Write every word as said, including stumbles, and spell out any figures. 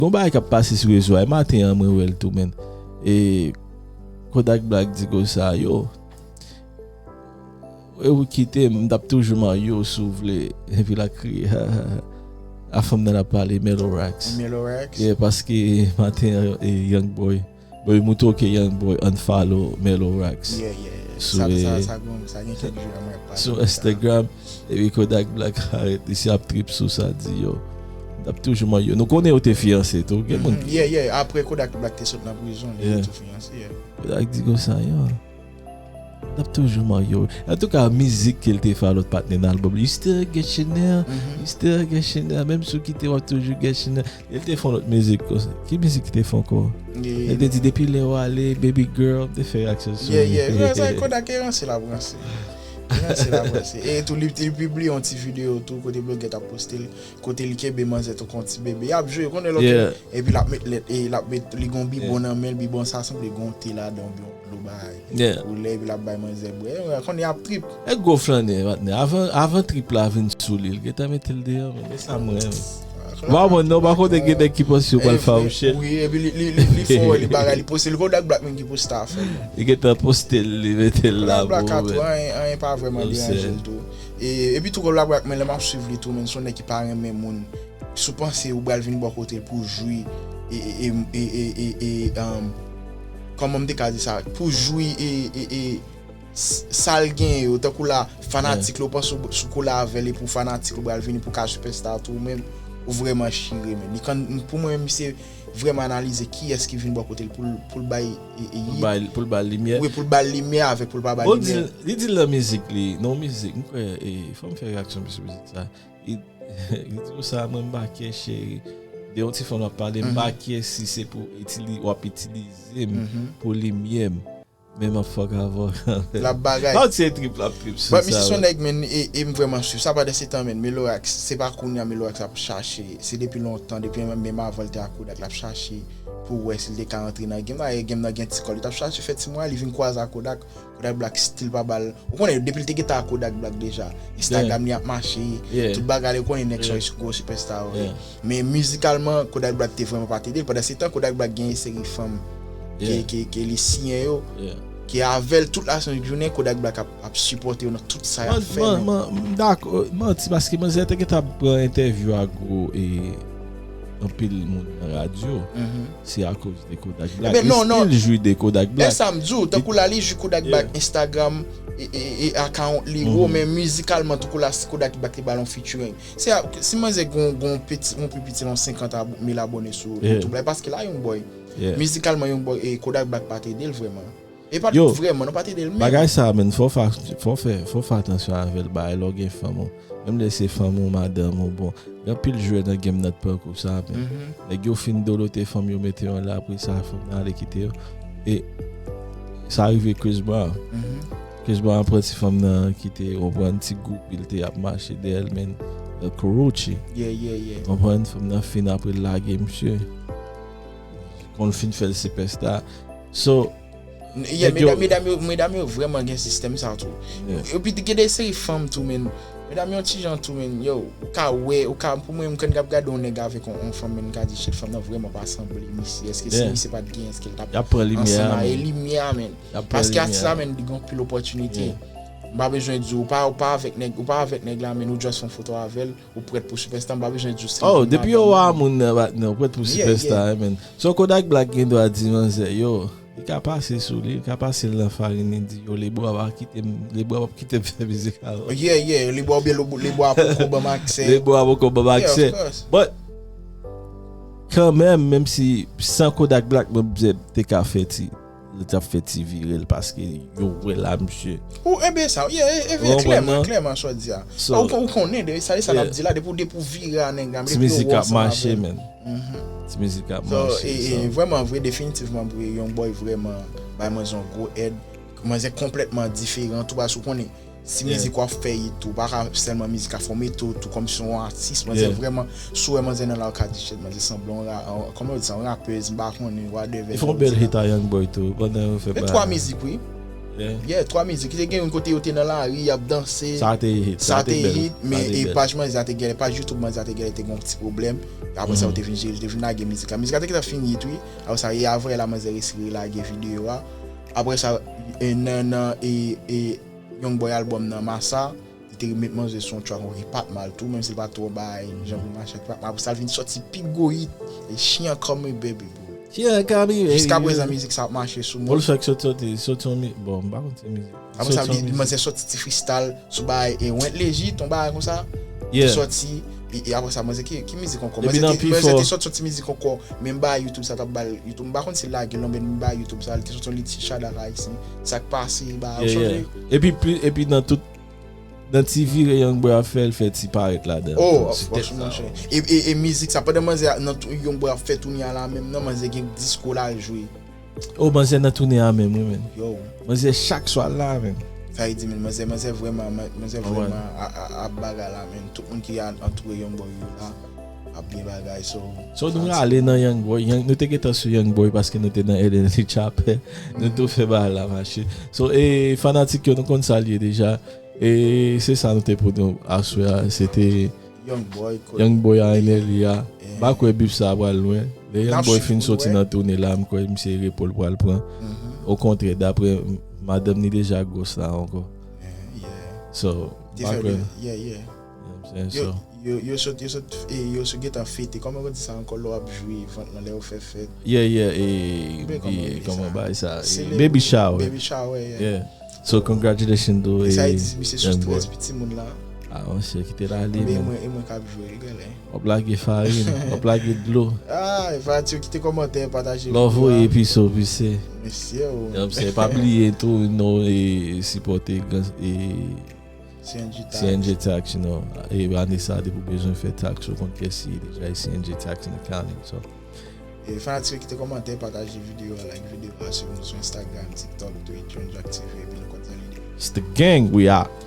Gon bagay k ap pase sou rezo a, e maten an mwen wè l tou, menn. E Kodak Black di konsa, yo, e ou kite m, m t ap toujou marye w si w vle. Epi l ap kriye. A fanm nan ap pale, Melo Rax. Melo Rax. Yeah, paske maten an, e, Young Boy. Bon, m tou ke Young Boy unfollow Melo Rax. Yeah, yeah, yeah. Sou, sa, sa, eh, sa, gon, sa gen kèk jou la mwen ap pale sou de sa. Instagram. Epi Kodak Black arete, li se ap trip sou sa, di yo. M t ap toujou marye w. Nou konnen yo te fiyanse tou. Gen moun. Mhm. Yeah, yeah. Apre Kodak Black te sot nan prizon, li, yeah, te tou fiyanse, yeah. Kodak di konsa, yo. M t ap toujou marye w. Antouka, mizik ke l te fè a lòt patnè nan album li, You still get Chanel, mhm, you still get Chanel. Menm si w kite, w ap toujou get Chanel. Li te fè yon lòt mizik konsa. Ki mizik li te fè ankò? Li te di, depi lè w ale, baby girl, m te fè reaksyon sou li. Yeah, yeah. Sa Kodak e ranse l ap ranse. E ranse l ap ranse. E tou, li, li pibliye yon ti videyo tou, kote blogè t ap poste l, kote li kenbe manzè tankou yon ti bebe. Y ap jwe, ou konnen lòt. Yeah. Epi l ap met lèt, e l ap met, li gon bibon, yeah, nan men l, bibon sa sanble gon te ladan, oubyen yon dlo bagay. Yeah. Ou lè, epi l ap bay manzè bwè. Ou konnen y ap trip. E gwo flannè, patnè. Avan, avan trip la vin sou li, l gentan mete l deyò, men. E sa m renmen. Ah, w pa konprann non, w pa konn gen nèg ki panse yo pral fawouche l. Wi, epi li, li, li, li fò, li bagay, li poste, li Kodak Black menm ki poste afè l. Li gentan poste l, li mete l la pou ou menm. Kodak Black a tou, anyen, anyen pa vrèman deranje l tou. E, epi tou Kodak Black, men lè m ap swiv li tou, men se yon nèg ki pa renmen moun. Si w panse ou pral vin bò kote l pou jwi, e, e, e, e, e, e, e, um, kòman m te ka di sa? Pou jwi, e, e, e, s-, sa l genyen yo, tankou la, fanatik li, ou panse w, si w kole avè l, epi w fanatik li, ou pral vini pou w ka sipèsta tou, ou menm, ou vrèman chire, men. Li kan, pou mwen menm, misye vrèman analize kiyès ki vin bò kote l pou l, pou l bay, e, e, pou l bay, pou l bay limyè. Wi, pou l bay limyè avèk pou l pa bay limyè. Bon, li di, li di l nan mizik li, nan mizik, m kwè, e, fò m fè reyaksyon sou mizik sa. Li, li di konsa, mwen m pa kè cheri. De yon ti fanm w ap pale, m pa kè si se pou itili-, w ap itilize m pou limyè m. Men m ap fòk avè w kanmenm. L ap bagay. L ap tiye trip, l ap trip sou sa. But misye se yon nèg, men, e, e m vrèman swiv sa pandan se tan, men, Melorax, se pa kounye a Melorax ap chache. Se depi lontan, depi menm avan l te ak Kodak, l ap chache pou wè si l te ka antre nan game la. E game nan gen ti kò. Li t ap chache fè ti mwayen, li vin kwaze ak Kodak. Kodak Black still pa ba l. Ou konnen, depi l te gentan ak Kodak Black deja. Instagram li ap mache, tout bagay li, ou konnen nèg se yon gwo sipèsta, wi. Men mizikalman, Kodak Black te vrèman pa t ede l. Pandan se tan, Kodak Black gen yon seri fanm ke, ke, ke li siyen yo, ke avè l tout la sent jounen, Kodak Black ap, ap sipòte yo nan tout sa y ap fè. Mwen, mwen, mwen, m dakò, manti, paske manzè te gentan ap pran entèvyou a gwo, e, anpil moun nan radyo. Se akoz de Kodak Black. Li still jwi de Kodak Black. E sa m di w, tankou la li jwi Kodak Black Instagram, e, e, e account li, wo, men mizikalman, tankou la, si Kodak Black te ba l yon featuring. Se a, si manzè gon, gon piti, yon pi piti nan senkant mil abòne sou YouTube la, e paske la Young Boy. Mizikalman, Young Boy, e Kodak Black pa t ede l vrèman. E pa t vrèman, non, pa t ede l menm. Bagay sa, menn, fò w fè, fò w fè, fò w fè atansyon avè l, bagay lè w gen fanm ou. Menm lè se fanm ou, madanm ou, bon. Gen anpil jwè nan game nan t pran kou sa, men nèg yo fin dolote fanm yo, mete yo anlè, apre sa, fanm nan ale kite yo. E sa rive Chris Brown. Chris Brown pran ti fanm nan kite, ou konprann, ti gwoup li te ap mache dèyè l, men, Karrueche. Ou konprann, fanm nan fin apre l lage misye. Konn fin fè l sipèsta. So, Yeah, medam, medam yo, medam yo vrèman gen sistèm sa tou. Epi gen de seri fanm tou, men medam yo ti jan tou, men yo, ou ka wè, ou ka, pou mwen, m konn ap gade yon nèg avèk yon, yon fanm, men m ka di, shit, fanm nan vrèman pa sanble misye. Èske si misye pa t gen, èske l t ap ansanm a limyè a, men. Paske atis la, men, li gen anpil opòtinite. M pa bezwen di w, ou pa, ou pa avèk nèg, ou pa avèk nèg la, men ou just fè yon foto avè l, ou prèt pou sipèsta, m pa bezwen di w si l vin madanm ou. Oh, depi yo wè moun nan, nan, ou prèt pou sipèsta, men. So Kodak Black gen dwa di manzè, yo, li ka pase sou li, li ka pase l nan farin, li di, yo, Lebwa pa kite m, Lebwa p ap kite m fè mizik avè w. Yeah, yeah, Lebwa oubyen Lebwa poko ban m aksè. Lebwa poko ban m aksè. Yeah, of course. But, kanmenm, menm si san Kodak Black, mwen te ka fè ti, li t ap fè ti vire l paske yo wè la, misye. Ou, enben sa, yeah, e, e, klèman, klèman sa w di a. Ou, ou konnen, de, sa, e sa n ap di la, depi w, depi w vire a nèg la, depi yo wè w ansanm avè l. Ti mizik ap mache, men. Ti mizik ap mache. So, e, e, vrèman vre, definitivman vre, Young Boy vrèman bay manzè yon gwo èd. Manzè konplètman diferan, tou, paske ou konnen, si mizik w ap fè it tou, pa ka sèlman mizik a fè w mete w tou kòmsi yon atis, manzè vrèman, si w wè manzè nan la, ou ka di, shit, manzè sanble yon ra-, yon, kòman yo di sa, yon rapèz, m pa konnen, whatever. Li fè yon bèl hit a Young Boy tou, pandan yo fè bagay. Gen twa mizik, wi. Yeah, twa mizik. Ki te gen yon kote yo te nan lari, y ap danse. Sa te hit. Sa te hit, men e paj manzè a te genlè, paj YouTube manzè a te genlè te gen yon ti pwoblèm. Apre sa, yo te vin jere, yo te vin lage mizik la. Mizik la te gentan fin hit, wi. Apre sa, e avanyè la manzè resi relage videyo a. Apre sa, e nan, nan, e, e Young Boy album nan, Massa, li te met manzè sou yon track, ok, pa t mal tou, menm si l pa t twò bay, jan pou mache, pa t mal. Apre sa, l vin sòti pi gwo hit, e She Ain't Call Me Baby, bro. She Ain't Call Me Baby. Jiska prezan, mizik sa ap mache sou mwen. Bon, l fèk sòti, sòti, sòti yon mi-, bon, m pa konn se mizik. Apre sa, li, manzè sòti ti freestyle sou bagay, e Went Legit, yon bagay konsa. Yeah. Li sòti, e, e apre sa, manzè, ki, ki mizik ankò? Manzè te, manzè te sòti, sòti mizik ankò, men m ba YouTube sa t ap ba l, YouTube, m pa konn si l lage l non, men m ba YouTube sa, li te sòti yon li ti Shadak Ayisyen. Sa k pase, ba, ou sonje? Epi pli, epi nan tout, nan ti vire Young Boy ap fè, l fè ti parèt ladan. Oh, of course, monchè. E, e, e mizik sa, pandan manzè a, nan tou, Young Boy ap fè tounen a la menm, nan manzè gen disko l al jwe. Oh, manzè nan tounen a menm, wi, men. Yo. Manzè chak swa la, men. Sa vle di, men, manzè, manzè vrèman, man-, manzè vrèman a, a, ap bagay la, men. Tout moun ki a, antoure Young Boy yo la, ap gen bagay, so. So, nou rale nan Young Boy. Young, nou te gentan sou Young Boy paske nou te nan L N T Chopper. Nou tou fè bagay la mache. So, e fanatik yo, nou konn sa l ye deja. E se sa nou te pou nou aswè a. Se te Young Boy, Young Boy a N L E a. M pa kwè bif sa a pral lwen. Lè Young Boy fin soti nan tounen la, m kwè misye repo l pral pran. Okontrè, daprè madanm ni deja gwòs la ankò. So, m pa kwè. You know what I'm saying? So, yo, yo sot, yo sot, e, yo sot gentan fete. Kòman yo di sa ankò, lè w ap jwe vant lan, lè yo fè fèt. Yeah, yeah, e, kòman bay sa? Baby shower. Baby shower, yeah. So, congratulations to, e, sa e di misye sou strès pou timoun la. Ah, monchè, kite l ale, men. E mwen, e mwen k ap jwe, li genlè. W ap lage farin, w ap lage dlo. Ah, e pa ti kite kòmantè, pataje videyo a. Lè w voye pise w pise. Mesye, oh. You know what I'm saying? Pa bliye tou, nou, e, sipòte gran, e, C N G Tax. C N G Tax, you know. E ane sa, depi w bezwen fè tax, ou konn kiyès li ye deja, e C N G Tax and Accounting, so. E fanatik yo, kite kòmantè, pataje videyo a, like videyo a, swiv nou sou Instagram, TikTok, Twitch, Young Jack T V, epi nou kontinye lide. It's the gang, we out.